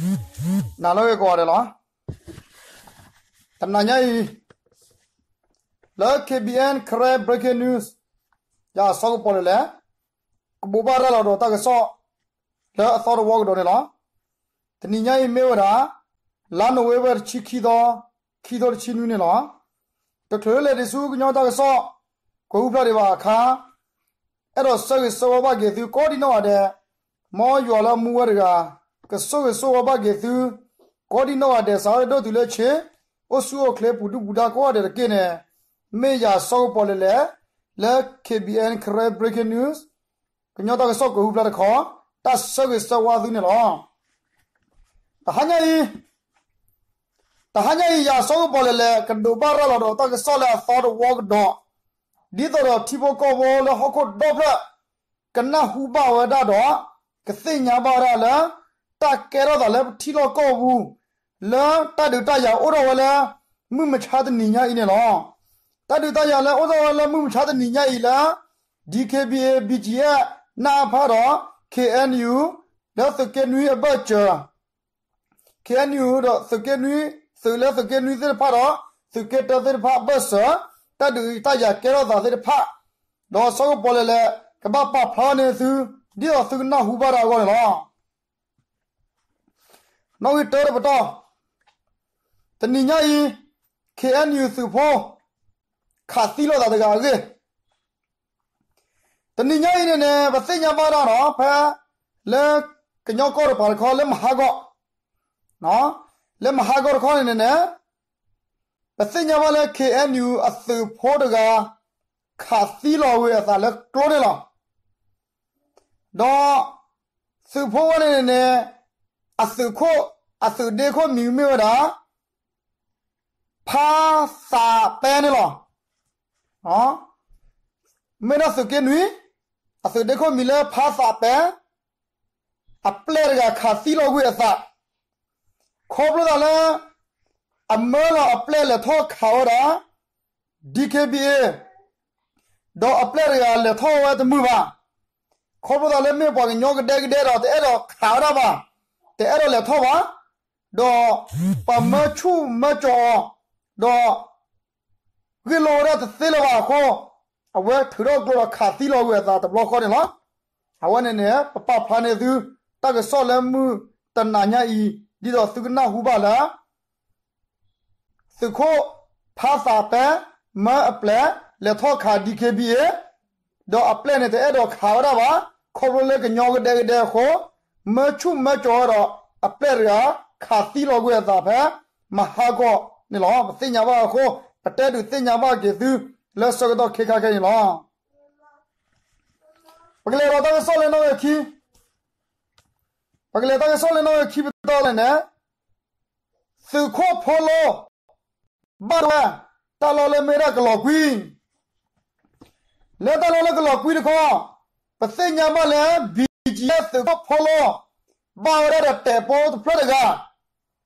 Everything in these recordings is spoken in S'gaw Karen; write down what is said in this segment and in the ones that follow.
နၤလၢဂ့ၤကိးဂၤဒဲးလီၤ. တနၤညါအံၤ လၢ K B N Karen Breaking News ယၤအစီကပီၤလဲၣ်လဲၣ် ကဘိးဘၣ်ရၤလီၤဒီးတၢ်ကစီၣ် လၢအသီတဝီကဒီးန့ၣ်လီၤ. တနံၤညါအံၤမ့ၢ်ဝဲဒၣ် လါနိၣ်ဝ့ဘၢၣ်တဆံခံသီ ခံထိတဆံနွံန့ၣ်လီၤ. တချုးလဲၤဒံးဆူကညီတၢ်ကစီၣ် ကွဲးဟူဖျါဒံးဘၣ်အခါ အဲၣ်ဒိးဆၢဂ့ၤဆၢဝါဘၣ်က့ၤသုကိးဒံနီၢ်ဂၤဒဲး, မ်ယွၤလၢအမူဝဲတဂၤ ကဆိၣ်ဂ့ၤဆိၣ်ဝါဘၣ်က့ၤသု ကိးဒံနီၢ်ဂၤဒဲး စးထီၣ်ဒိၣ်တုၤလၢဆံး, အိၣ်ဆူၣ်အိၣ်ချ့ ပူၤဒုၣ်ပူၤဒါကိးဂၤဒဲးတက့ၢ်န့ၣ်, မ့ၢ်ယၤစီကပီၤလဲၣ်လဲၣ် လၢ K B N Karen Breaking News ကညီတၢ်ကစီၣ်ကွဲးဟူဖျါတခီ တၢ်ဆၢဂ့ၤဆၢဝါသုန့ၣ်လီၤ. တဟါညါအံၤ တဟါညါအံၤ ယၤစီကပီၤလဲၣ်လဲၣ် ကဒိးဘၣ်ရၤလီၤဒီးတၢ်ကစီၣ်လၢအသီတဝီကဒီး, ဒ်သိးဒီးထံဖိကီၢ်ဖိလၢဟီၣ်ခိၣ်ဒီဖျၢၣ် ကနၢ်ဟူဘၣ်ဝဲဒၣ်ဒီး ကသ့ၣ်ညါဘၣ်ဝဲဒၣ်လၢ တၢ်ကဲထီၣ်သးလၢပထံလီၢ်ကီၢ်ပူၤ လၢတၢ်ဒုးတၢ်ယၤအိၣ်ထီၣ်ဝဲလၢ မုၢ်မဆါတနံၤညါအံၤန့ၣ်လီၤ. တၢ်ဒုးတၢ်ယၤလၢအိၣ်ထီၣ်ဝဲလၢမုၢ်မဆါတနံၤညါအံၤလၢ D K B A, B G F နၢ်ဖးဒီး K N U လၢသုးက့နွံအဘၢၣ်စၢၤ K N U ဒီးသုးက့နွံ, သုးလၢသုးက့နွံသ့ၣ်တဖၣ်ဒီး သုးက့တၢသ့ၣ်တဖၣ်အဘၢၣ်စၢၤ တၢ်ဒုးတၢ်ယၤကဲထီၣ်သးသ့ၣ်တဖၣ်, ဒီးစီကပီၤလဲၣ်လဲၣ် ကဘၣ်ပာ်ဖျါန့ၢ်သု ဒ်သိးသုကနၢ်ဟူဘၣ်ဒၣ်အဂီၢ်န့ၣ်လီၤ. နီၣ်ဂံၢ်တၢတပတီၢ်, တနံၤညါအံၤ K N U သုးဖိ ခးသံလိာ်သးတဂၤအဂ့ၢ် တနံၤညါအံၤန့ၣ်န့ၣ် ပသ့ၣ်ညါဘၣ်ဒၣ်နီၤ ဖဲလၢကညီကီၢ်တပၤတခီ လၢမဟါကီၢ်, လၢမဟါကီၢ်တခီန့ၣ်န့ၣ်န့ၣ် ပသ့ၣ်ညါဘၣ်လၢ K N U အသုးဖိတဂၤ ခးသံလီၤဝံၤအသးလၢကျိန့ၣ်လီၤ. ဒီးသုးဖိဝဲန့ၣ်န့ၣ်န့ၣ် အသုးခိၣ်, အသုးဒ့ခိၣ်မံၤမ့ၢ်ဝဲဒၣ် ဖါသးပဲန့ၣ်လီၤ. မ့ၢ်ဒၣ်သုးက့နွံ, အသုးဒ့ခိၣ်မံၤလၢဖါသးပဲ, အပျဲၢ်တဂၤခးသံလီၤကွံာ်အသး, ခီဖျိသးလၢ အမၢလီၤအပျဲၢ်လဲၤထီၣ်ခးဝဲဒၣ် D K B A ဒီးအပျဲၢ်တဂၤလဲၤထီၣ်ဝဲတမုာ်ဘၣ်. ခီဖျိသးလၢမ့ၢ်ပှၤကညီကဒဲကဒဲဒီး တအဲၣ်ဒိးခးဝဲဒၣ်ဘၣ်, တအဲၣ်ဒိးလဲၤထီၣ်ဘၣ်, ဒီးပှၤမၢဆူၣ်မၢကၠီၤအီၤ, ဒီး ဂ့ၢ်လိာ်ဝဲဒၣ်တသ့လၢၤဘၣ်အဃိ, အဝဲထုးထီၣ်ကျိဒီးခးသံလီၤဝံၤအသးတဘျီဃီန့ၣ်လီၤ. အဝဲန့ၣ်န့ၣ် ပပာ်ဖျါန့ၢ်သု တၢ်ကစီၣ်လၢမုၢ်တနၤညါအံၤ ဒ်သိးသုကနၢ်ဟူဘၣ်လၢ သုးခိၣ် ဖါသးပဲ မၢအပျဲၢ် လဲၤထီၣ်ခး D K B A ဒီးအပျဲၢ်န့ၣ် တအဲၣ်ဒိးခးဝဲဒၣ်ဘၣ်, ခီဖျိလၢကညီကဒဲကဒဲအဃိ, မၢဆူၣ်မၢကၠီၤဝဲဒီး အပျဲၢ်တဂၤ ခးသံလီၤကွံာ်အသးဖဲ မဟါကီၢ်န့ၣ်လီၤ. ပသ့ၣ်ညါဘၣ်အဃိ, ပတဲဒုးသ့ၣ်ညါဘၣ်က့ၤသု လၢဆၢကတီၢ်ခဲခါခဲအံၤန့ၣ်လီၤ. ပကလဲၤဒီးတၢ်ကစီၣ်လၢနီၣ်ဂံၢ်ခံ, ပကလဲၤတၢ်ကစီၣ်လၢနီၣ်ဂံၢ်ခံပတီၢ်လဲၣ်န့ၣ်, သုးခိၣ်ဖိလိ ဘၣ်ဒိဝဲ တၢ်လီၢ်လၢမ့ၢ်ဒၣ်ကလီၤကွံ, လၢတၢ်လီၢ်လၢကလီၤကွံတခီ, ပသ့ၣ်ညါဘၣ်လၢ B G F သုးခိၣ်ဖိလိ ဘၣ်ဝဲဒၣ်ဒီးတဲာ်ဖိတဖျၢၣ်တဂၤ,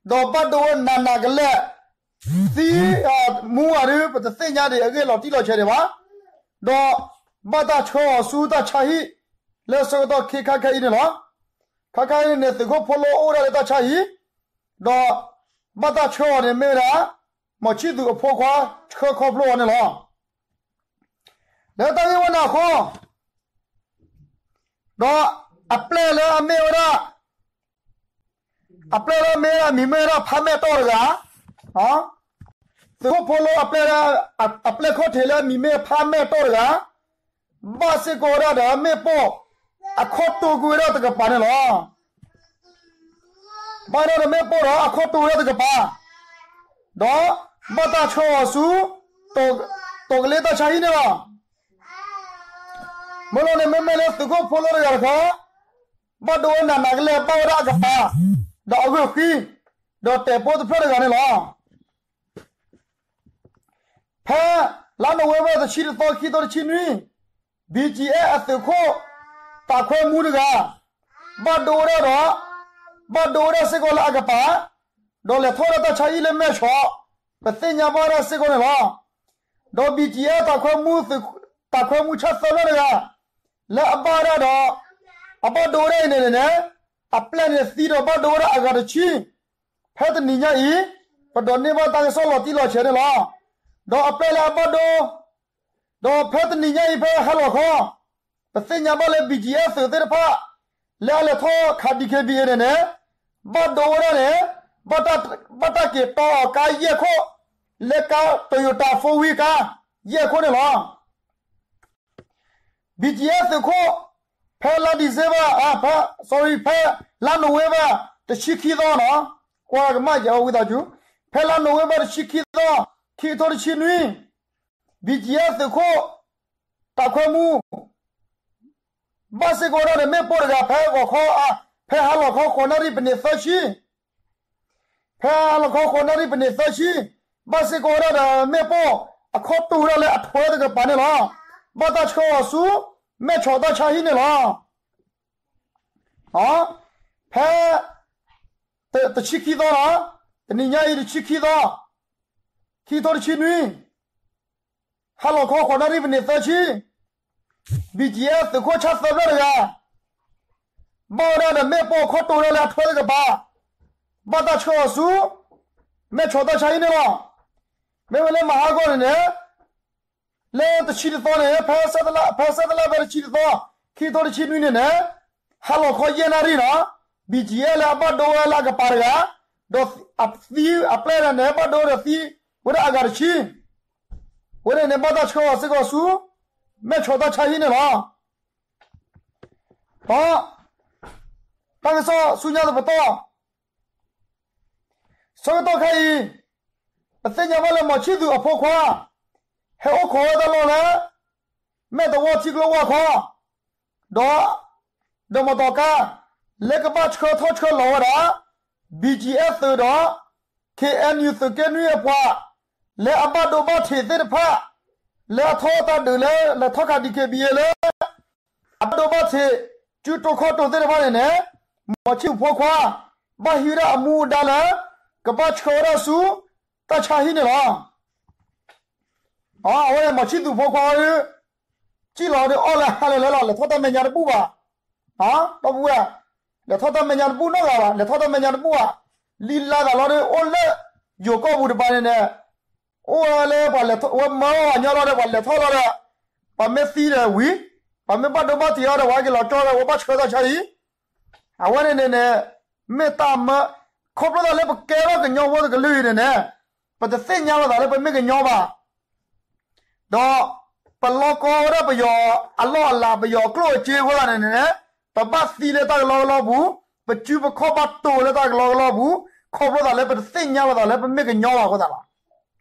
ဒီးဘၣ်ဒိဝဲနးနးကလဲာ်, သံ, မူဝဲဒၣ် ပတသ့ၣ်ညါဒံးအဂ့ၢ်လီၤတံၢ်လီၤဆဲးဒံးဘၣ်, ဒီးဘၣ်တၢ်ဆှၢအီၤဆူတၢ်ဆါဟံၣ်, လၢဆၢကတီၢ်ခဲခါခဲအံၤန့ၣ်လီၤ. ခဲခါအံၤန့ၣ်န့ၣ် သုးခိၣ်ဖိလိအိၣ်ဝဲဒၣ်လၢတၢ်ဆါဟံၣ်, ဒီးဘၣ်တၢ်ဆှၢအီၤန့ၣ်မ့ၢ်ဝဲဒၣ် မီၤဆံၣ်သူးအဖိခွါဆှၢခီဖျိအီၤန့ၣ်လီၤ. လၢတၢ်ဂ့ၢ်ဝဲန့ၣ်အဃိ, ဒီးအပျဲၢ်လၢအမ့ၢ်ဝဲဒၣ်, အပျဲၢ်လၢအမ့ၢ်ဝဲဒၣ် မံၤမ့ၢ်ဝဲဒၣ်ဖါမဲာ်တီၢ်တဂၤ, သုးခိၣ်ဖိလိအပျဲၢ်, အပျဲၢ်ခီၣ်ထံးလၢအမံၤမ့ၢ်ဖါမဲာ်တီၢ်တဂၤ, ဘၣ်စ့ၢ်ကီးဝဲဒၣ်ဒီးမ့ၣ်ပိၢ်, အခီၣ်တူာ်ကွံာ်ဝဲဒၣ်တကပၤန့ၣ်လီၤ. ဘၣ်ဒၣ်ဒီးမ့ၣ်ပိၢ်ဒီးအခီၣ်တူာ်ဝဲဒၣ်တကပၤ, ဒီးဘၣ်တၢ်ဆှၢအီၤဆူ တီၤကလ့တၢ်ဆါဟံၣ်န့ၣ်လီၤ. မ့ၢ်လီၤန့ၣ် မ့မ့ၢ်လၢသုးခိၣ်ဖိလိတဂၤတခီ, ဘၣ်ဒိဝဲနးနးကလဲာ် ဘၣ်ဝဲဒၣ်အကပၤ, ဒီးအဂုာ်ဃံ, ဒီးတဲာ်ဖိတဖျၢၣ်တဂၤန့ၣ်လီၤ. ဖဲလါနိၣ်ဝ့ဘၢၣ်တဆံတသီ ခံသီတဆံနွံ, B G F အသုးခိၣ် သးခွဲမူတဂၤ, ဘၣ်ဒိဝဲဒၣ်ဒီး, ဘၣ်ဒိဝဲဒၣ်စ့ၢ်ကီးလၢအကပၤ, ဒီးလဲၤထီၣ်ဝဲဒၣ်တၢ်ဆါဟံၣ်လၢမဲၢ်ဆီး, ပသ့ၣ်ညါဘၣ်ဝဲဒၣ်စ့ၢ်ကီးန့ၣ်လီၤ. ဒီး B G F သးခွဲမူ, သးခွဲမူဆၣ်သၢဖျၢၣ်တဂၤ, လၢအဘၣ်ဝဲဒၣ်ဒီး, အဘၣ်ဒိဝဲဒၣ်အံၤန့ၣ်န့ၣ်န့ၣ်, အပျဲၢ်န့ၣ်သံဒီးဘၣ်ဒိဝဲဒၣ်အဂၤတဆံ, ဖဲတနံၤညါအံၤ ပဒိးန့ၢ်ဘၣ်တၢ်ကစီၣ်လီၤတံၢ်လီၤဆဲးန့ၣ်လီၤ. ဒီးအပျဲၢ်လၢအဘၣ်ဒိ ဒီးဖဲတနံၤညါအံၤဖဲဟါလီၤခီ ပသ့ၣ်ညါဘၣ်လၢ ဘီၣ်ကၠံၣ်အဲၣ်သ့ၣ်တဖၣ် လၢအလဲၤထီၣ်ခး ဒီးက့ဘီၣ်အ့ၣ် န့ၣ်န့ၣ် ဘၣ်ဒိဝဲဒၣ်န့ၣ် ဘၣ်တၢ်က့ၤတီအီၤကါယဲၢ်ခိၣ် လၢကါ Toyota Four Wheel ကါ ယဲၢ်ခိၣ်န့ၣ်လီၤ. ဘီၣ်ကၠံၣ်အဲၣ်သုးခိၣ် ဖဲလါ December အ ဖဲ sorry ဖဲလါ November တဆံခံသီန့ၣ် ကွၢ်ကမၣ်ယဲၢ်အီၤဝံသးစူၤ ဖဲလါ November တဆံခံသီ ခံကထိတဆံနွံ ဘီၣ်ကၠံၣ်အဲၣ်သုးခိၣ် တၢ်ခွဲမူ ဘၣ်စ့ၢ်ကီးဝဲဒၣ်ဒီးမ့ၣ်ပိၢ်တဂၤ ဖဲဂီၤခီ ဖဲဟါလီၤခီ ဃိးနၣ်ရံၣ် ပနံးသၢဆံ ဖဲဟါလီၤခီ ဃိးနၣ်ရံၣ် ပနံးသၢဆံ ဘၣ်စ့ၢ်ကီးဝဲဒၣ်ဒီးမ့ၣ်ပိၢ် အခီၣ်တူာ်ဝဲဒၣ်လၢအထွဲတကပၤန့ၣ်လီၤ. ဘၣ်တၢ်ဆှၢအီၤဆူ မဲၢ်ဆီးတၢ်ဆါဟံၣ်န့ၣ်လီၤ. ဖဲ တဆံခံသီလီၤ. တနံၤညါအံၤတဆံခံသီ ခံကထိတဆံနွံ ဟါလီၤခီ ဃိးနၣ်ရံၣ် ပနံးသၢဆံ ဘီၣ်ကၠံၣ်အဲၣ်သုးခိၣ်ဆၣ်သၢဖျၢၣ်တဂၤ ဘၣ်ဝဲဒၣ်ဒီးမ့ၣ်ပိၢ်ခီၣ်တူာ်ဝဲဒၣ်လၢအထွဲတကပၤ ဘၣ်တၢ်ဆှၢအီၤဆူ မဲၢ်ဆီးတၢ်ဆါဟံၣ်န့ၣ်လီၤ. မ့ၢ်ဝဲလၢမဟါဂီၢ်န့ၣ်န့ၣ် လၢတဆံတသီန့ၣ် ဖဲ ဖဲဆၢတလၢ်ဖဲတဆံတသီ ခံကထိတဆံနွံန့ၣ်န့ၣ် ဟါလီၤခီယဲၢ်နၣ်ရံၣ်န့ၣ် ဘီၣ်ကၠံၣ်အဲၣ်လၢအဘၣ်ဒိဝဲလၢအကပၤတဂၤ ဒီးအသံအပျဲၢ်န့ၣ် ဘၣ်ဒိဒီးသံဝဲဒၣ်အဂၤတဆံ ဝဲန့ၣ်န့ၣ် ဘၣ်တၢ်ဆှၢအီၤစ့ၢ်ကီးဆူ မဲၢ်ဆီးတၢ်ဆါဟံၣ်န့ၣ်လီၤ. ဒီး တၢ်ကစီၣ်ဆူညါတပတီၢ် ဆၢကတီၢ်ခဲအံၤ ပသ့ၣ်ညါဘၣ်လၢ မီၤဆံၣ်သူးအဖိခွါ ဟဲအိၣ်ခိးဝဲတၢ်လီၢ်လၢ မဲၢ်သဝီထံကျိဝၢ်ခီ ဒီး ဒီးမီတီကါ လၢကဘၣ်ဆှၢထီၣ်ဆှၢလီၤဝဲဒၣ် ဘီၣ်ကၠံၣ်အဲၣ်သုးဒီး ခ့ၣ်အဲၣ်ယူၣ် သုးက့နွံအပှၤ လၢအဘၣ်ဒိဘၣ်ထံးသ့ၣ်တဖၣ် လၢအထီၣ်တၢ်ဒုးလၢ လဲၤထီၣ်ခး ဒီးက့ဘီၣ်အ့ၣ်လၢ အဘၣ်ဒိဘၣ်ထံး စုတိာ်ခီၣ်တိာ်သ့ၣ်တဖၣ်န့ၣ်န့ၣ် မီၤဆံၣ်သူးဖိခွါ ဘၣ်ဟံးဝဲဒၣ်အမူအဒါလၢ ကဘၣ်ဆှၢဝဲဒၣ်ဆူ တၢ်ဆါဟံၣ်န့ၣ်လီၤ. အဝဲန့ၣ် မီၤဆံၣ်သူးဖိခွါဒီး စံၣ်လီၤဒီးအီၣ်လၢဟါလၢလၢလီၤ လဲၤထီၣ်တၢ်မဲာ်ညါတဘူၣ်ဘၣ်. ဒီပုၢ်ဝဲၢ် လဲၤထီၣ်တၢ်မဲာ်ညါတဘူၣ်နီတဂၤဘၣ် လဲၤထီၣ်တၢ်မဲာ်ညါတဘူၣ်ဘၣ်. လံာ်လါသးလီၤဒီး အိၣ်လၢယိၤကီၢ်ပူၤတပၤန့ၣ်န့ၣ် အိၣ်ဝဲလၢပှၤလဲၤထီၣ် ဝဲမၢအီၤညီလီၤဒီး ပှၤလဲၤထီၣ်လီၤဒီး ပှၤမ့ၢ်သံဒီးဝံၤ ပှၤမ့ၢ်ဘၣ်ဒိဘၣ်ထံးအီၤဒီး ပှၤဟဲက့ၤလီၤကၠီဒီး ဝဲဘၣ်ဆှၢတၢ်ဆါဟံၣ် အဝဲန့ၣ်န့ၣ်န့ၣ် မ့ၢ်တၢ်မၢ ခီဖျိသးလၢပကဲထီၣ်ကညီဖိတကလုာ်အံၤန့ၣ်န့ၣ် ပတသ့ၣ်ညါလိာ်သးလၢပမ့ၢ်ကညီဘၣ်. ဒီး ပလီကီဝဲဒၣ်ပယီၤအလီၢ်အလၤ ပယီၤအကျိၣ်အစ့အဃိသတးန့ၣ်န့ၣ် ပဘၣ်သံလၢတၢ်ကလီကလီပူၤ ပစုပခီၣ်ဘၣ်တိၤလၢတၢ်ကလီကလီပူၤ ခီဖျိသးလၢပတသ့ၣ်ညါလိာ်သးလၢပမ့ၢ်ကညီဘၣ်အဃိသတးလီ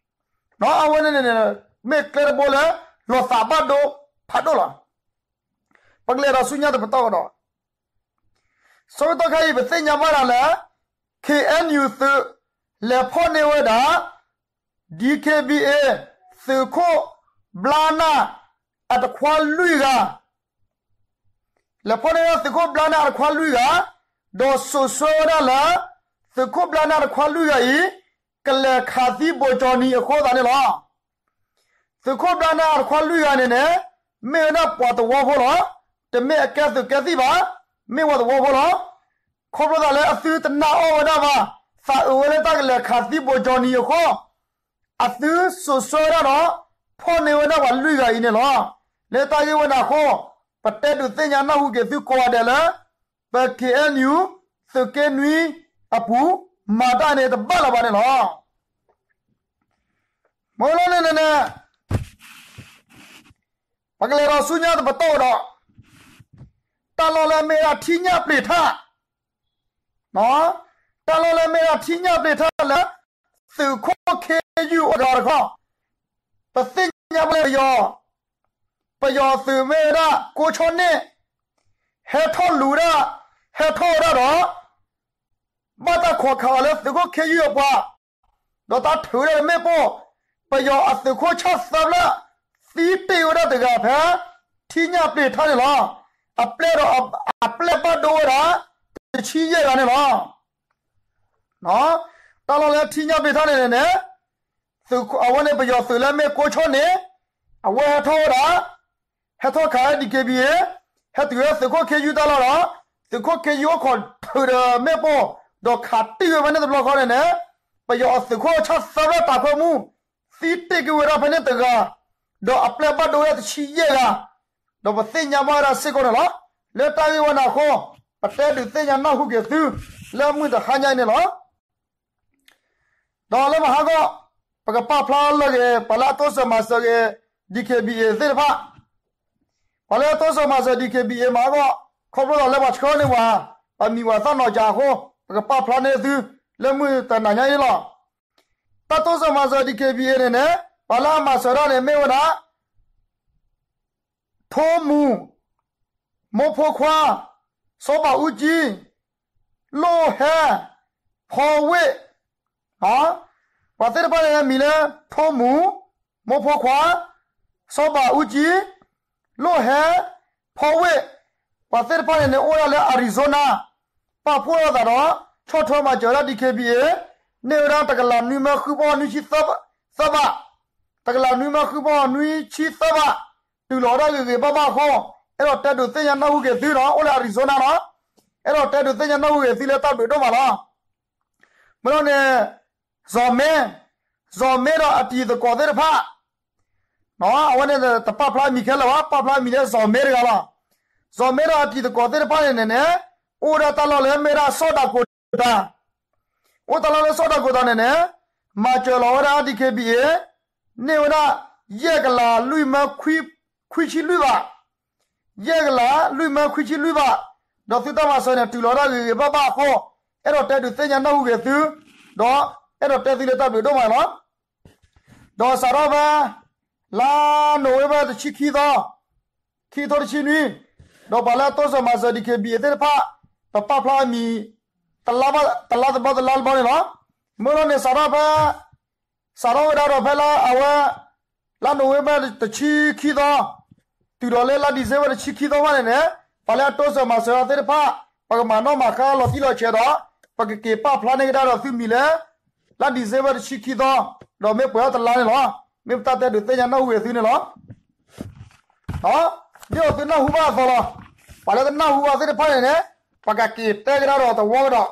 ၤ. အဝဲန့ၣ်န့ၣ် မ့ၢ်ကျဲတဘိလၢ လီၤသးဘၣ်ဒိဖးဒိၣ်လီၤ. ပကလဲၤဒီးဆူညါတပတီၢ်ကဒီး ဆၢကတီၢ်ခဲအံၤ ပသ့ၣ်ညါဘၣ်ဒၣ်လၢ ခ့ၣ်အဲၣ်ယူၣ်သုး လဲၤဖီၣ်န့ၢ်ဝဲဒၣ် ဒီးက့ဘီၣ်အ့ၣ် သုးခိၣ်ဘျါနၢ် အတခွါလွံၢ်ဂၤ လဲၤဖီၣ်န့ၢ်ဝဲဒၣ်သုးခိၣ်ဘျါနၢ်အတခွါလွံၢ်ဂၤ ဒီးစိာ်ဆှၢဝဲဒၣ်လၢ သုးခိၣ်ဘျါနၢ်အတခွါလွံၢ်ဂၤအံၤ ကလဲၤခးသံဘိၣ်ကၠီနံၤအဃိသတးန့ၣ်လီၤ. သုးခိၣ်ဘျါနၢ်အတခွါလွံၢ်ဂၤန့ၣ်န့ၣ် မ့ၢ်ဝဲဒၣ်ပှၤသဝီဖိလီၤ. တမ့ၢ်အကဲသုးကဲသံၣ်ဘၣ်, မ့ၢ်ပှၤသဝီဖိလီၤ. ခီဖျိသးလၢအသုတနာ်အီၣ်ဝဲဒၣ်ဘၣ်, သးအုးဝဲလၢတၢ်ကလဲၤခးသံဘိၣ်ကၠီနံၤအဃိ, အသုစိာ်ဆှၢဝဲဒၣ်ဒီး ဖီၣ်န့ၢ်ဝဲဒၣ်ပှၤလွံၢ်ဂၤအံၤန့ၣ်လီၤ. လၢတၢ်ဂ့ၢ်ဝဲန့ၣ်အဃိ, ပတဲဒုးသ့ၣ်ညါနၢ်ဟူက့ၤသုကိးဂၤဒဲးလၢ ပ ခ့ၣ်အဲၣ်ယူၣ် သုးက့နွံအပူၤ မၤတၢ်န့ၣ်တဘၣ်လၢၤဘၣ်န့ၣ်လီၤ. မ့ၢ်လီၤန့ၣ်န့ၣ်န့ၣ် ပကလဲၤဒီးဆူညါတပတီၢ်ဒီး တၢ်လီၢ်လၢမ့ၢ်ဒၣ်ထံညၣ်ပျံၤထၣ်, တၢ်လီၢ်လၢမ့ၢ်ဒၣ်ထံညၣ်ပျံၤထၣ်လၢ သုးခိၣ်ခ့ယုၢ်အိၣ်တဂၤတခီ, ပသ့ၣ်ညါဘၣ်လၢပယီၤ, ပယီၤသုးမ့ၢ်ဝဲဒၣ်ကိးဆီန့ၣ် ဟဲထီၣ်လူၤဒၣ်, ဟဲထီၣ်ဝဲဒၣ်ဒီး ဘၣ်တၢ်ခိးခးအီၤလၢသုးခိၣ်ခ့ယုၢ်အပှၤ, ဒီးတၢ်ထုးဝဲဒၣ်လၢမ့ၣ်ပိၢ်, ပယီၤအသုးခိၣ်ဆၣ်သၢဖျၢၣ် သံတ့ၢ်ဝဲဒၣ်တဂၤဖဲ ထံညၣ်ပျံၤထၣ်န့ၣ်လီၤ. အပျဲၢ်ဒီး အပျဲၢ်ဘၣ်ဒိဝဲဒၣ် တဆံယဲၢ်ဂၤန့ၣ်လီၤ. တၢ်လီၢ်လၢထံညၣ်ပျံၤထၣ်န့ၣ်န့ၣ်န့ၣ် အဝဲန့ၣ်ပယီၤသုးလၢမ့ၢ်ကိးဆီန့ၣ် အဝဲဟဲထီၣ်ဝဲဒၣ် ဟဲထီၣ်ခး ဒီးက့ဘီၣ်အ့ၣ်, ဟဲတုၤဝဲသုးခိၣ်ခ့ယုၢ်တၢ်လီၢ်ဒီး သုးခိၣ်ခ့ယုၢ်အိၣ်ခိးထုးဒီးမ့ၣ်ပိၢ်, ဒီးခးတံၢ်ဝဲဖဲန့ၣ်တဘျီဃီန့ၣ်န့ၣ်, ပယီၤအသုးခိၣ်ဆၣ်သၢဖျၢၣ်တၢ်ခွဲမူ သံတ့ၢ်က့ၤဝဲဒၣ်ဖဲန့ၣ်တဂၤ, ဒီးအပျဲၢ်ဘၣ်ဒိဝဲဒၣ်တဆံယဲၢ်ဂၤ, ဒီးပသ့ၣ်ညါဘၣ်ဝဲဒၣ်စ့ၢ်ကီးန့ၣ်လီၤ. လၢတၢ်ဂ့ၢ်ဝဲန့ၣ်အဃိ, ပတဲဒုးသ့ၣ်ညါနၢ်ဟူက့ၤသု လၢမုၢ်တဟါညါအံၤန့ၣ်လီၤ. ဒီးလၢမဟါဂီၢ်, ပကပာ်ဖျါလၢက့ၤ ပှၤလၢအတိစၢၤမၤစၢၤက့ၤ DKBA သ့ၣ်တဖၣ်, ပှၤလၢအတိစၢၤမၤစၢၤ DKBA မဟါဂီၢ်, ခီဖျိလၢပှၤဆှၢန့ၢ်ပှၤ, ပှၤမံၤပှၤသၣ်နီၤကၤအဃိ, ပကပာ်ဖျါန့ၢ်သု လၢမုၢ်တနၤညါအံၤန့ၣ်လီၤ. တၢ်တိစၢၤမၤစၢၤ DKBA န့ၣ်န့ၣ်, ပှၤလၢအမၤစၢၤတၢ်န့ၣ်မ့ၢ်ဝဲဒၣ် ထိမူ, မိၢ်ဖိခွါ, စီၤဘၣ်အူကၠံ, လိၣ်ဟဲ, ဖီဝ့ၣ်, ပှၤသ့ၣ်တဖၣ်န့ၣ်မံၤလၢ ထိမူ, မိၢ်ဖိခွါ, စီၤဘၣ်အူကၠံ, လိၣ်ဟဲ, ဖီဝ့ၣ်, ပှၤသ့ၣ်တဖၣ်န့ၣ်န့ၣ် အိၣ်ဒၣ်လၢ Arizona, ပာ်ဖှိၣ်ထီၣ်သးဒီး ဆီၣ်ထွဲမၤစၢၤဝဲဒၣ် DKBA, န့ၢ်ဝဲဒၣ်တကလးနွံမၢဃုဘီနွံဆံသၢဘး, တကလးနွံမၢဃုဘီနွံဆံသၢဘး, တုၤလီၤဝဲဒၣ်ဂ့ၤဂ့ၤဘၣ်ဘၣ်အဃိ, အဲၣ်ဒိးတဲဒုးသ့ၣ်ညါနၢ်ဟူက့ၤသုနီၤ, အိၣ်လၢ Arizona နီၤ, အဲၣ်ဒိးတဲဒုးသ့ၣ်ညါနၢ်ဟူက့ၤသုလၢတၢ်ဘျုးဒိၣ်မးလီၤ. မ့ၢ်လီၤန့ၣ်, စီၤမ့, စီၤမ့ဒီးအတံၤသကိးသ့ၣ်တဖၣ်, အဝဲန့ၣ်တပာ်ဖျါအမံၤခဲလၢာ်ဘၣ်, ပာ်ဖျါအမံၤလၢစီၤမ့တဂၤလီၤ. စီၤမ့ဒီးအတံၤသကိးသ့ၣ်တဖၣ်န့ၣ်န့ၣ်န့ၣ်, အိၣ်ဒၣ်တၢ်လီၢ်လၢမ့ၢ်ဒၣ် South Dakota, အိၣ်တၢ်လီၢ်လၢ South Dakota န့ၣ်န့ၣ်, မၤစၢၤလီၤဝဲဒၣ် DKBA, န့ၢ်ဝဲဒၣ် ယဲၢ်ကလးလွံၢ်မၢခွံဆံလွံၢ်ဘး, ယဲၢ်ကလးလွံၢ်မၢခွံဆံလွံၢ်ဘး, ဒီးသုတၢ်မၤစၢၤန့ၣ် တုၤလီၤဒၣ်ဂ့ၤဂ့ၤဘၣ်ဘၣ်အဃိ, အဲၣ်ဒိးတဲဒုးသ့ၣ်ညါနၢ်ဟူက့ၤသု, ဒီးအဲၣ်ဒိးတဲသုလၢတၢ်ဘျုးဒိၣ်မးလီၤ. ဒီးစးထီၣ်ဖဲ လါနိၣ်ဝ့ဘၢၣ်တဆံခံသီ, ခံကထိတဆံနွံ, ဒီးပှၤလၢအတိစၢၤမၤစၢၤ DKBA သ့ၣ်တဖၣ်, ပပာ်ဖျါအမံၤ တလါတဘျီတလါတဘျီန့ၣ်လီၤ. မ့ၢ်လီၤန့ၣ် စးထီၣ်ဖဲ စးထီၣ်ဝဲဒၣ်ဒီးဖဲလၢအဝဲ လါနိၣ်ဝ့ဘၢၣ်တဆံခံသီ, တုၤဒီးလၢလါဒံၣ်စ့ဘၢၣ်တဆံခံသီဘၣ်န့ၣ်န့ၣ်, ပှၤလၢအတိစၢၤမၤစၢၤသ့ၣ်တဖၣ်, ပကမၤနီၣ်မၤဃါလီၤတံၢ်လီၤဆဲးဒီး, ပကက့ၤပာ်ဖျါန့ၢ်ကဒါဒီးသုမံၤလၢ လါဒံၣ်စ့ဘၢၣ်တဆံခံသီ, ဒီးမ့ၢ်ပှဲၤထီၣ်တလါန့ၣ်လီၤ. မ့ၢ်ပတၢ်တဲဒုးသ့ၣ်ညါနၢ်ဟူဝဲသုန့ၣ်လီၤ. ဒ်သိးသုနၢ်ဟူဘၣ်အသိးလီၤ. ပှၤလၢတနၢ်ဟူဘၣ်သ့ၣ်တဖၣ်န့ၣ်န့ၣ်, ပကက့ၤတဲကဒါဒီးသဝီကဒီး,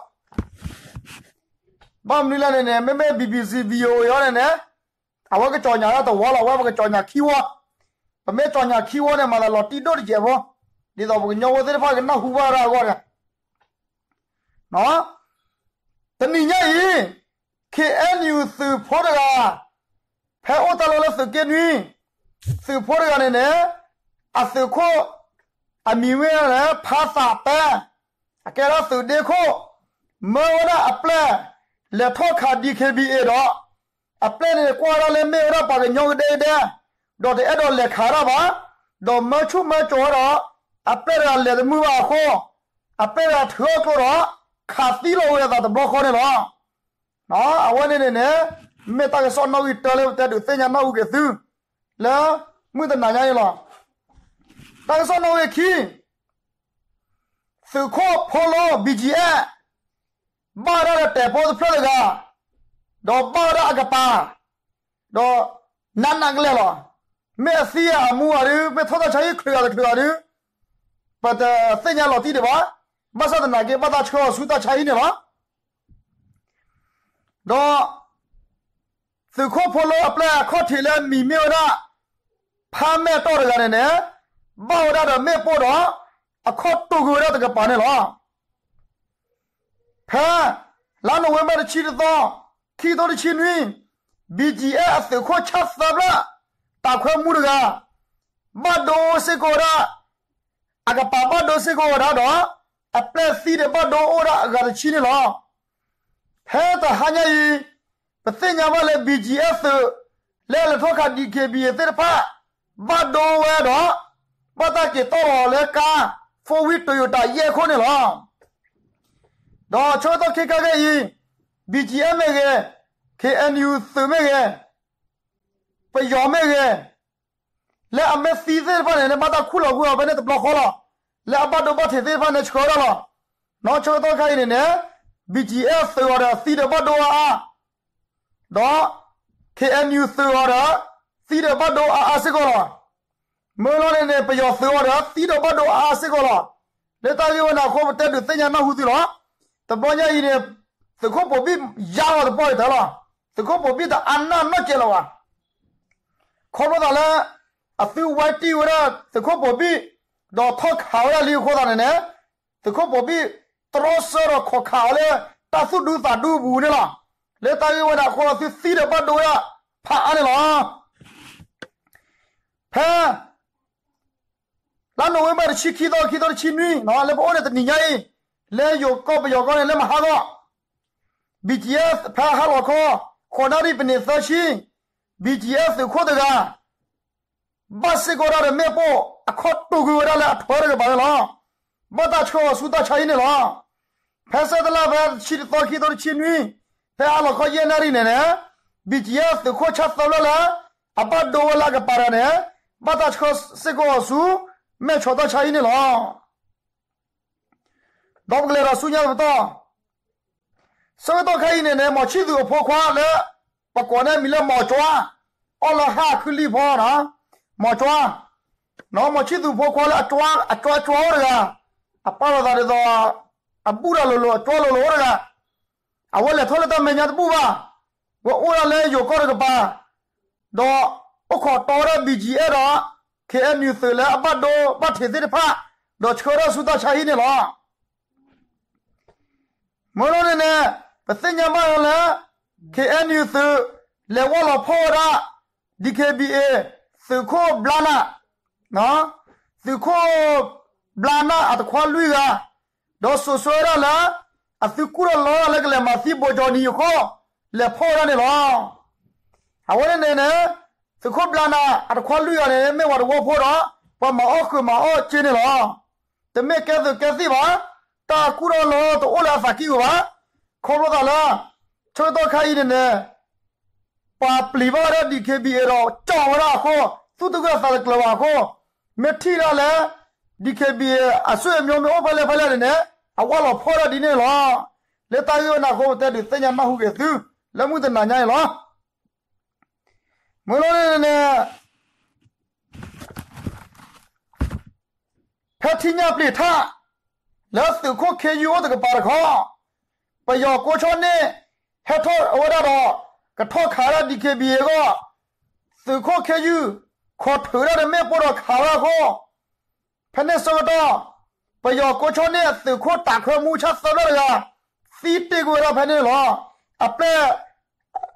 ဘၣ်မနုၤလဲၣ်န့ၣ်န့ၣ်, မ့မ့ၢ် BBC VOA အံၤန့ၣ်န့ၣ်, အဝဲကစီၤညါဒၣ်သဝီလီၤ, အဝဲပကစီၤညါခံဝီ, ပမ့ၢ်စီၤညါခံဝီန့ၣ် မၤသးလီၤတံၢ်ဒိၣ်တစဲးဖိ, ဒ်သိးပှၤကညီဖိသ့ၣ်တဖၣ်ကနၢ်ဟူဘၣ်ဒၣ်အဂီၢ်န့ၣ် တနံၤညါအံၤ, KNU သုးဖိတဂၤ, ဖဲအိၣ်တၢ်လီၢ်လၢသုးက့နွံ, သုးဖိတဂၤန့ၣ်န့ၣ်, အသုးခိၣ်, အမံၤမ့ၢ်န့ၣ် ဖါသးပဲ, အကဲဒၣ်သုးဒ့ခိၣ်, မၢဝဲဒၣ်အပျဲၢ်, လဲၤထီၣ်ခး DKBA ဒီး အပျဲၢ်န့ၣ်ကွၢ်ဝဲဒၣ်လၢမ့ၢ်ဝဲဒၣ်ပှၤကညီကဒဲကဒဲ, ဒီးတအဲၣ်ဒိးလဲၤခးဒၣ်ဘၣ်, ဒီးမၢဆူၣ်မၢစိးဝဲဒီး, အပျဲၢ်တဂၤလဲၤတမုာ်ဘၣ်အဃိ, အပျဲၢ်တဂၤထုးအကျိဒီး, ခးသံလီၤဝဲအသးတဘျီဃီန့ၣ်လီၤ. အဝဲန့ၣ်န့ၣ်န့ၣ်, မ့ၢ်တၢ်ကစီၣ်နီၣ်ဂံၢ်တၢလၢပတဲဒုးသ့ၣ်ညါနၢ်ဟူက့ၤသု, လၢမုၢ်တနၤညါအံၤလီၤ. တၢ်ကစီၣ်နီၣ်ဂံၢ်ခံ သုးခိၣ်ဖိလိ BGF, ဘၣ်ဝဲဒၣ်ဒီးတဲာ်ဖိတဖျၢၣ်တဂၤ, ဒီးဘၣ်ဝဲဒၣ်အကပၤ, ဒီးနးနးကလဲာ်လီၤ. မ့ၢ်အသံအမူအီၤဒုး, မ့ၢ်ထီၣ်တၢ်ဆါဟံၣ်ချုးဂၤတချုးဂၤဒုး, ပတသ့ၣ်ညါလီၤတံၢ်ဒံးဘၣ်. ဘၣ်ဆၣ်သနာ်က့ ဘၣ်တၢ်ဆှၢအီၤဆူတၢ်ဆါဟံၣ်န့ၣ်လီၤ. ဒီး သုးခိၣ်ဖိလိအပျဲၢ်အခီၣ်ထံးလၢအမံၤမ့ၢ်ဝဲဒၣ် ဖါမဲာ်တီၢ်တဂၤန့ၣ်န့ၣ်, ဘၣ်ဝဲဒၣ်ဒီးမ့ၣ်ပိၢ်ဒီး အခီၣ်တိာ်ကွံာ်ဝဲဒၣ်တကပၤန့ၣ်လီၤ. ဖဲ လါနိၣ်ဝ့ဘၢၣ်တဆံတသီ, ခံကထိတဆံနွံ, BGF အသုးခိၣ်ဆၣ်သၢဖျၢၣ် တၢ်ခွဲမူတဂၤ, ဘၣ်ဒိစ့ၢ်ကီးဝဲဒၣ် အကပၤဘၣ်ဒိစ့ၢ်ကီးဝဲဒၣ်ဒီး အပျဲၢ်သံဒီးဘၣ်ဒိအိၣ်ဝဲဒၣ်အဂၤတဆံန့ၣ်လီၤ. ဖဲတဟါညါအံၤ, ပသ့ၣ်ညါဘၣ်လၢ BGF သုး လၢအလဲၤထီၣ်ခး DKBA သ့ၣ်တဖၣ် ဘၣ်ဒိဝဲဒီး ဘၣ်တၢ်က့ၤတီၢ်လီၤလၢကါ four wheel Toyota ယဲၢ်ခိၣ်န့ၣ်လီၤ. ဒီးဆၢကတီၢ်ခဲခါခဲအံၤ, BGF မ့ၢ်ဂ့ၤ, KNU သုးမ့ၢ်ဂ့ၤ, ပယီၤမ့ၢ်ဂ့ၤ, လၢအမ့ၢ်သံသ့ၣ်တဖၣ်န့ၣ်န့ၣ် ဘၣ်တၢ်ခူၣ်လီၤကွံာ်အီၤဖဲန့ၣ်တဘျီဃီလီၤ. လၢအဘၣ်ဒိဘၣ်ထံးသ့ၣ်တဖၣ်န့ၣ်ဆှၢဝဲဒၣ်လီၤ. နီၢ်ဆၢကတီၢ်ခါအံၤန့ၣ်န့ၣ်, BGF သုးအီၤဒီးသံဒီးဘၣ်ဒိအါအါ, ဒီး KNU သုးအီၤဒီး သံဒီးဘၣ်ဒိအါအါစ့ၢ်ကီးလီၤ. မ့ၢ်လီၤန့ၣ်န့ၣ် ပယီၤသုးအီၤဒီး သံဒီးဘၣ်ဒိအါအါစ့ၢ်ကီးလီၤ. လၢတၢ်ဂ့ၢ်ဝဲန့ၣ်အဃိ ပတဲဒုးသ့ၣ်ညါနၢ်ဟူသုလီၤ. တဘျီညါအံၤန့ၣ် သုးခိၣ်ပိာ်ဘံၣ်ယါလီၤတပီၢ်ကတၢၢ်လီၤ. သုးခိၣ်ပိာ်ဘံၣ်တအါနၢ်နီၢ်ကဲးလၢၤဘၣ်. ခီဖျိသးလၢ အသုဝဲတံၢ်ဝဲဒၣ်သုးခိၣ်ပိာ်ဘံၣ် ဒီးထီၣ်ခးဝဲဒၣ်လံအဃိသတးန့ၣ်န့ၣ် သုးခိၣ်ပိာ်ဘံၣ်တြီဆၢဒီးခိးခးအီၤလၢ တၢ်သူၣ်ဒူသးဒူအပူၤန့ၣ်လီၤ. လၢတၢ်ဂ့ၢ်ဝဲန့ၣ်အဃိ သုသံဒီးဘၣ်ဒိဝဲဒၣ်ဖးအါန့ၣ်လီၤ. ဖဲ လါနိၣ်ဝ့ဘၢၣ်တဆံခံသီ ခံသီတဆံနွံ လၢပအိၣ်န့ၣ်တနံၤညါအံၤ လၢယိၤကီၢ်ပယီၤကီၢ်န့ၣ် လၢမဟါဂီၢ် ဘံၣ်ကၠံၣ်အဲၣ် ဖဲဟါလီၤခီ ဃိးနၣ်ရံၣ်ပနံးသၢဆံ ဘံၣ်ကၠံၣ်အဲၣ်သုးခိၣ်တဂၤ ဘၣ်စ့ၢ်ကီးဒၣ်ဒီးမ့ၣ်ပိၢ်အခီၣ်တူာ်ကွံာ်ဝဲဒၣ်လၢအထွဲတကပၤန့ၣ်လီၤ. ဘၣ်တၢ်ဆှၢအီၤဆူတၢ်ဆါဟံၣ်န့ၣ်လီၤ. ဖဲစဲးတလါဖဲတဆံတသီ ခံသီတဆံနွံ ဖဲဟါလီၤခီယဲၢ်နၣ်ရံၣ်န့ၣ်န့ၣ် ဘံၣ်ကၠံၣ်အဲၣ်သုးခိၣ်ဆၣ်သၢဖျၢၣ်လၢ အဘၣ်ဒိဝဲလၢအကပၤတဂၤန့ၣ် ဘၣ်တၢ်ဆှၢစ့ၢ်ကီးအီၤဆူ မဲၢ်ဆီးတၢ်ဆါဟံၣ်န့ၣ်လီၤ. ဒီးပကလဲၤဒီးဆူညါပတီၢ် ဆၢကတီၢ်ခဲအံၤန့ၣ်န့ၣ် မီၤဆံၣ်သူးအဖိခွါလၢ ပကိးန့ၢ်မံၤလၢမီၤကၠွါ အီၣ်လၢဟၣ်ခုလံၢ်ဖီနီၤ မီၤကၠွါ နီၤ မီၤဆံၣ်သူးဖိခွါလၢအကၠွအကၠွအိၣ်တဂၤ အပာ်လီၤသးဒ်သိး အဘူၣ်တၢ်လိၤလိၤ အကၠွလိၤလိၤအိၣ်တဂၤ အဝဲလဲၤထီၣ်လၢတၢ်မဲာ်ညါတဘူၣ်ဘၣ်. ဝဲအိၣ်ဒၣ်လၢယိၤကီၢ်တကပၤ ဒီးအိၣ်ခိးတီဝဲဒၣ် ဘံၣ်ကၠံၣ်အဲၣ်ဒီး ခ့ၣ်အဲၣ်ယူၣ် သုးလၢအဘၣ်ဒိဘၣ်ထံးသ့ၣ်တဖၣ် ဒီးဆှၢဒၣ်ဆူတၢ်ဆါဟံၣ်န့ၣ်လီၤ. မ့ၢ်လီၤန့ၣ်န့ၣ် ပသ့ၣ်ညါဘၣ်လၢ ခ့ၣ်အဲၣ်ယူၣ် သုး လဲၤဝီၢ်လီၤဖီၣ်ဝဲဒၣ် ဒံၣ်ခ့ၣ်ဘံၣ်အ့ၣ် သုးခိၣ်ဘျါနၢ် သုးခိၣ်ဘျါနၢ်အတခွါလွံၢ်ဂၤ ဒီးစိာ်ဆှၢဝဲဒၣ်လၢ အသုကူၣ်ထီၣ်လီၤလၢကလဲၤမၤသံဘိၣ်ကၠီၣ်နံၤအဃိ လဲၤဖီၣ်ဝဲဒၣ်န့ၣ်လီၤ. အဝဲန့ၣ်န့ၣ်န့ၣ် သုးခိၣ်ဘျါနၢ်အတခွါလွံၢ်ဂၤန့ၣ် မ့ၢ်ပှၤတဝၢဖိဒီး ပှၤမၤအီၣ်ဃုာ်မၤအီၣ်စ့န့ၣ်လီၤ. တမ့ၢ်ကဲသုးကဲသံၣ်ဘၣ်, တၢ်ကူၣ်ထီၣ်လီၤတအိၣ်လၢအသးကံၢ်ပူၤဘၣ်. ခီဖျိသးလၢ ဆၢကတီၢ်ခါအံၤန့ၣ်န့ၣ် ပှၤပျံၤဘၣ်ဝဲဒၣ် ဒံၣ်ခ့ၣ်ဘံၣ်အ့ၣ် ဒီးကၠီၣ်ဝဲဒၣ်အဃိ သူၣ်တဂၢၢ်သးတကျၢၤဘၣ်အဃိ မ့ၢ်ထံၣ်ဒၣ်လဲၣ် ဒံၣ်ခ့ၣ်ဘံၣ်အ့ၣ် အဆွေမျိုးမ့ၢ်အိၣ်ဖဲလဲၣ်ဖဲလဲၣ်န့ၣ်န့ၣ် အဝၢ်လီၤဖီၣ်ဒၣ်ဒ်န့ၣ်လီၤ. လၢတၢ်ဂ့ၢ်ဝဲန့ၣ်အဃိ ပတဲဒုးသ့ၣ်ညါနၢ်ဟူက့ၤသု လၢမုၢ်တနၤညါအံၤလီၤ. မ့ၢ်လီၤန့ၣ်န့ၣ် ဖဲထံညၣ်ပျံၤထၣ် လၢသုးခိၣ်ခ့ယုၢ်အိၣ်တကပၤတခီ ပယီၤကိးဆီန့ၣ် ဟဲထီၣ်ဝဲဒၣ်ဒီး ကထီၣ်ခးဝဲဒၣ် ဒံၣ်ခ့ၣ်ဘံၣ်အ့ၣ်အဂီၢ် သုးခိၣ်ခ့ယုၢ် ခိးထုးဝဲဒၣ်ဒီးမ့ၣ်ပိၢ်ဒီးခးဝဲအဃိ ဖဲန့ၣ်ဆၢကတီၢ် ပယီၤကိးဆီန့ၣ် သုးခိၣ်တၢ်ခွဲမူဆၣ်သၢဖျၢၣ်တဂၤ သံတ့ၢ်ကွံာ်ဝဲဒၣ်ဖဲန့ၣ်လီၤ. အပျဲၢ်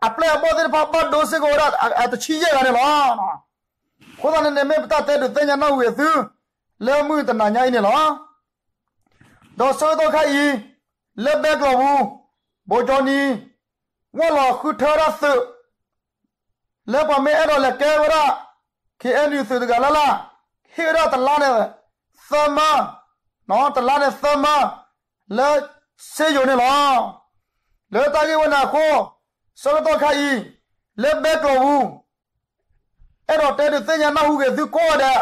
အပျဲၢ်အဘီၣ်သ့ၣ်တဖၣ်ဘၣ်ဒိစ့ၢ်ကီးဝဲဒၣ် အတဆံယဲၢ်ဂၤန့ၣ်လီၤ. အဃိသတးန့ၣ်န့ၣ် မ့ၢ်ပတၢ်တဲဒုးသ့ၣ်ညါနၢ်ဟူဂ့ၤသု လၢမုၢ်တနၤညါအံၤန့ၣ်လီၤ. ဒီးဆၢကတီၢ်ခါအံၤ လၢဘဲကျိာ်ပူၤ ဘိၣ်ကၠီၣ်နံၤ ဝၢ်လီၤဃုထၢဝဲဒၣ်သုး လၢပှၤမ့ၢ်အဲၣ်ဒိးလဲၤကဲဝဲဒၣ် ခ့ၣ်အဲၣ်ယူၣ် သုးတဂၤလၢ်လၢ် ဟ့ၣ်ဝဲဒၣ်တလါန့ၣ် သၢမၢ, တလါန့ၣ်သၢမၢ လၢစ့ယိၤန့ၣ်လီၤ. လၢတၢ်ဂ့ၢ်ဝဲန့ၣ်အဃိ ဆၢကတီၢ်ခါအံၤ လၢဘဲကျိာ်ပူၤ အဲၣ်ဒိးတဲဒုးသ့ၣ်ညါနၢ်ဟူဂ့ၤသုကိးဂၤဒဲး,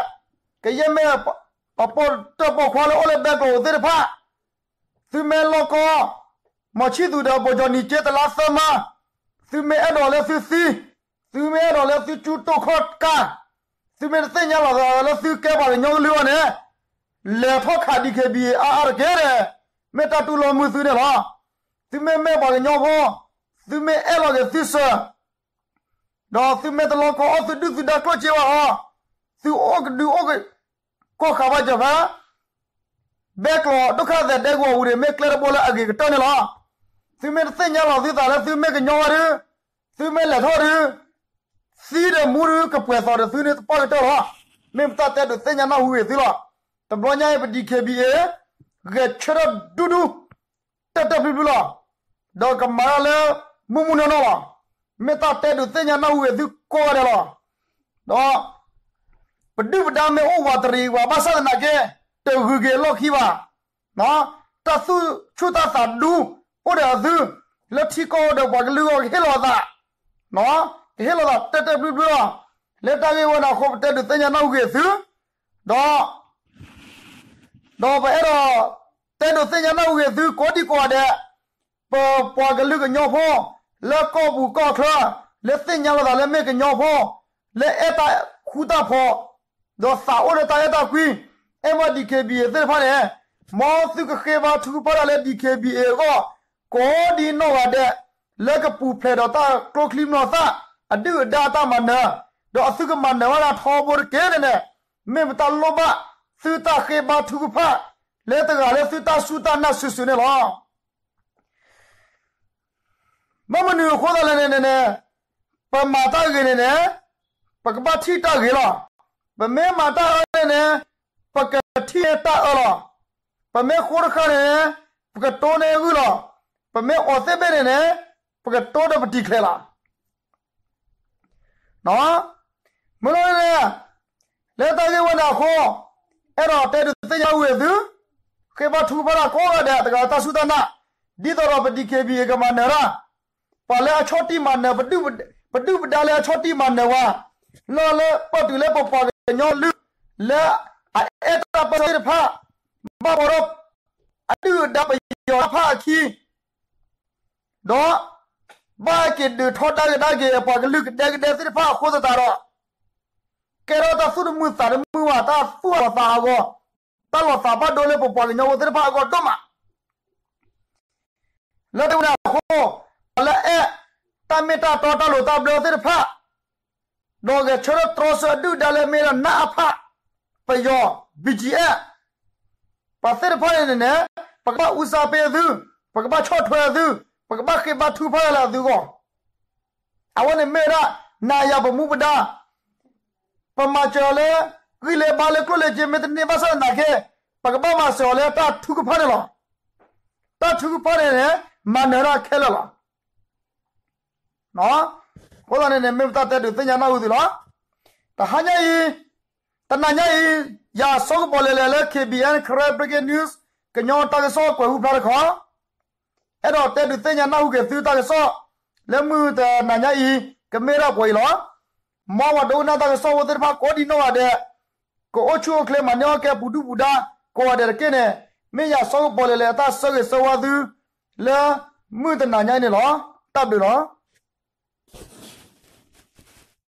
ကယဲၢ်မ့ၢ် ပှၤပိာ်တၢၣ်ပိာ်ခွါလၢအိၣ်လၢဘဲကျိာ်ပူၤသ့ၣ်တဖၣ် သုမ့ၢ်လိၣ်ကီ မီၤဆံၣ်သူးဒီးဘိၣ်ကၠီၣ်နံၤက့တလါသၢမၢ, သုမ့ၢ်အဲၣ်ဒိးလၢသုသံ, သုမ့ၢ်အဲၣ်ဒိးလၢသုကၠူတိၢ်ခီၣ်ကၢ်, သုမ့ၢ်တသ့ၣ်ညါလီၤသးလၢသုကဲပှၤကညီကလုာ်ဘၣ်န့ၣ်, လဲၤထီၣ်ခး ဒံၣ်ခ့ၣ်ဘံၣ်အ့ၣ် အါအါတက့ၢ်ဒီး မ့ၢ်တၢ်တူၢ်လိာ်မုာ်သုန့ၣ်လီၤ. သုမ့ၢ်မ့ၢ်ပှၤကညီဖိ, သုမ့ၢ်အဲၣ်လီၤက့ၤသုစၢၤ ဒီးသုမ့ၢ်တလိၣ်ကီအီၣ်သုဒုၣ်သုဒါကျိၣ်စ့ဘၣ်အီၤ, သုအိၣ်ကဒုအိၣ်ကီၢ်ဃာ်ဘၣ်စၢၤဖဲ ဘဲကျိာ်ဒုက္ခသည်ဒဲကဝီၤပူၤန့ၣ် မ့ၢ်ကျဲတဘိလၢအဂ့ၤကတၢၢ်န့ၣ်လီၤ. သုမ့ၢ်တသ့ၣ်ညါလီၤသုသးလၢသုမ့ၢ်ကညီဝဲဒီး, သုမ့ၢ်လဲၤထီၣ်ဒီး, သံဒီးမူဒီးကပှဲၤသီဒီးသုန့ၣ်တပၣ်ကတၢၢ်လီၤ. မ့ၢ်ပတၢ်တဲဒုးသ့ၣ်ညါနၢ်ဟူဂ့ၤသုလီၤ. တဘျီညါအံၤ ပ ဒံၣ်ခ့ၣ်ဘံၣ်အ့ၣ် ဂဲၤဆၢထၢၣ်ဒူဒူ တၢ်တၢ်ဘျုးဘျုးလီၤ. ဒီးကမၤတၢ်လၢ မုၢ်မုၢ်နီၢ်နီၢ်လီၤ. မ့ၢ်တၢ်တဲဒုးသ့ၣ်ညါနၢ်ဟူဂ့ၤသုကိးဂၤဒဲးလီၤ. ဒီး ပဒုၣ်ပဒါမ့ၢ်အိၣ်ဝးတရံးဝးဘၣ်ဆၣ်သနာ်က့ တဂုၤက့ၤအလီၢ်ခံဘၣ်. တၢ်သူၣ်ဆူၣ်တၢ်သးဒူ အိၣ်ဒီးသု လၢထံကီၢ်ဒီးပှၤကလုာ်အဂီၢ်ကဟ့ၣ်လီၤသး, ကဟ့ၣ်လီၤသးတၢ်တၢ်ဘျုးဘျုးလီၤ. လၢတၢ်ဂ့ၢ်ဝဲန့ၣ်အဃိ ပတဲဒုးသ့ၣ်ညါနၢ်ဟူဂ့ၤသု ဒီး ဒီးပအဲၣ်ဒိး တဲဒုးသ့ၣ်ညါနၢ်ဟူဂ့ၤသုကိးဒံကိးဂၤဒဲး, ပပှၤကလုာ်ကညီဖိ လၢကီၢ်ပူၤကီၢ်ချၢ လၢသ့ၣ်ညါလီၤသးလၢမ့ၢ်ကညီဖိ လၢအဲၣ်တၢ်ဃူတၢ်ဖိး ဒီးသးအိၣ်လၢတၢ်အဲၣ်တၢ်ကွံ အဲၣ်ဘၣ် ဒံၣ်ခ့ၣ်ဘံၣ်အ့ၣ် သ့ၣ်တဖၣ်န့ၣ်, မ်သုကဃ့ဘါထုကဖၣ်တၢ်လၢ DKBA အဂီၢ် ကိးဒ်နီၢ်ဂၤဒဲး လၢကပူၤဖျဲးဒီးတၢ်ကျိချံမျိာ်သၣ် အဒုၣ်အဒါအတၢ်မၤနၢၤ, ဒီးအသုကမၤနၢၤဝဲဒၣ်ထီဘိတက့ၢ်န့ၣ်န့ၣ်, မ့ၢ်ပတၢ်လိၣ်ဘၣ်သုတၢ်ဃ့ဘါထုကဖၣ် လၢတဂၤလၢသုတၢ်စူၢ်တၢ်နာ်စုာ်စုာ်န့ၣ်လီၤ. ဘၣ်မနုၤအဃိသတးလဲၣ်န့ၣ်န့ၣ်, ပမၤတၢ်ဂ့ၤန့ၣ်န့ၣ်, ပကဘၣ်ထံၣ်တၢ်ဂ့ၤလီၤ. ပမ့ၢ်မၤတၢ်အၢန့ၣ်န့ၣ်, ပကထံၣ်တၢ်အၢလီၤ. ပမ့ၢ်ဃိတဃၣ်န့ၣ်န့ၣ်, ပကတိၢ်န့ၢ်ဂုၢ်လီၤ. ပမ့ၢ်အီၤသ့ၣ်ဘ့ၣ်န့ၣ်န့ၣ်, ပကတိၢ်ဒီးပတံၤချဲလီၤ. မ့ၢ်လီၤန့ၣ်, လၢတၢ်ဂ့ၢ်ဝဲန့ၣ်အဃိ, အဲၣ်ဒိးတဲဒုးသ့ၣ်ညါဝဲသု, ဃ့ဘါထုကဖၣ်တၢ်ကိးဂၤဒဲး တဂၤတၢ်စူၢ်တၢ်နာ်, ဒ်သိးဒီးပ DKBA ကမၤနၢၤတၢ်, ပှၤလၢအဆီၣ်တံၢ်မၤနၢၤ, ပဒုၣ်ပဒါလၢအဆီၣ်တံၢ်မၤနၢၤဝဲ, လၢလၢပတုၤလၢပပှၤကညီကလုာ်, လၢအအဲၣ်တၢ်ပၢၢ်ဆၢသ့ၣ်တဖၣ်, ဘၣ်ဃးဒီး အဒုၣ်အဒါပယီၤတဖၣ်အခံ ဒီးဘၣ်က့ၤဒုးထီဒါက့ၤဒါက့ၤ ပှၤကလုာ်ကဒဲကဒဲသ့ၣ်တဖၣ်အဃိသတးဒီး, ကဲထီၣ်တၢ်သူၣ်တမုာ်သးတမုာ်ဘၣ် တၢ်သူၣ်လီၤသးအဂီၢ်, တၢ်လီၤသးဘၣ်ဒိလၢပပှၤကညီဖိသ့ၣ်တဖၣ်အဂီၢ်ဒိၣ်မး. လၢတၢ်န့ၣ်အဃိ, ပှၤလၢအဲၣ်တၢ်မ့ၢ်တၢ်တီတၢ်လိၤတၢ်ဘျၢသ့ၣ်တဖၣ် ဒီးဂဲၤဆၢထၢၣ်တြီဆၢအဒုၣ်ဒါလၢမ့ၢ်ဒၣ် နအဖ ပယီၤ BGF ပှၤသ့ၣ်တဖၣ်န့ၣ်န့ၣ်, ပကဘၣ်အူစၢ်ပ့ၢ်အသု, ပကဘၣ်ဆီၣ်ထွဲအသု, ပကဘၣ်ဃ့ဘါထုကဖၣ်လၢအသုဂီၢ်, အဝဲန့ၣ်မ့ၢ်ဝဲဒၣ် နၤယၤပမူပဒါ, ပမၤစၢၤအီၤလၢ ဂံၢ်လၢဘါလၢကျိၣ်လၢစ့မ့ၢ်တန့ၢ်ဘၣ်ဆၣ်သနာ်က့, ပကဘၣ်မၤစၢၤအီၤလၢတၢ်ထုကဖၣ်န့ၣ်လီၤ. တၢ်ထုကဖၣ်န့ၣ်န့ၣ်, မၤနၢၤတၢ်ခဲလၢာ်လီၤ. အဃိသတးန့ၣ်န့ၣ် မ့ၢ်ပတၢ်တဲဒုးသ့ၣ်ညါနၢ်ဟူသုလီၤ. တဟါညါအံၤ, တနၤညါအံၤ, ယၤစီၤကပီၤလဲၤလဲၤလၢ KBN Karen Breaking News ကညီတၢ်ကစီၣ်ကွဲးဟူဖျါတခီ, အဲၣ်ဒိးတဲဒုးသ့ၣ်ညါနၢ်ဟူက့ၤသုတၢ်ကစီၣ် လၢမုၢ်တနၤညါအံၤ ကမ့ၢ်ဒၣ်ပှဲၤအံၤလီၤ. မ်ပှၤဒိကနၣ်တၢ်ကစီၣ်ဖိသ့ၣ်တဖၣ်ကိးဒံနီၢ်ဂၤဒဲး ကအိၣ်ဆူၣ်အိၣ်ချ့မၤန့ၢ်အီၣ်ကဲပူၤဒုၣ်ပူၤဒါ ကိးဂၤဒဲးတက့ၢ်န့ၣ်, မ့ၢ်ယၤစီၤကပီၤလဲၤလဲၤအတၢ်ဆၢဂ့ၤဆၢဝါသု လၢမုၢ်တနၤညါအံၤန့ၣ်လီၤ. တၢ်ဘျုးလီၤ.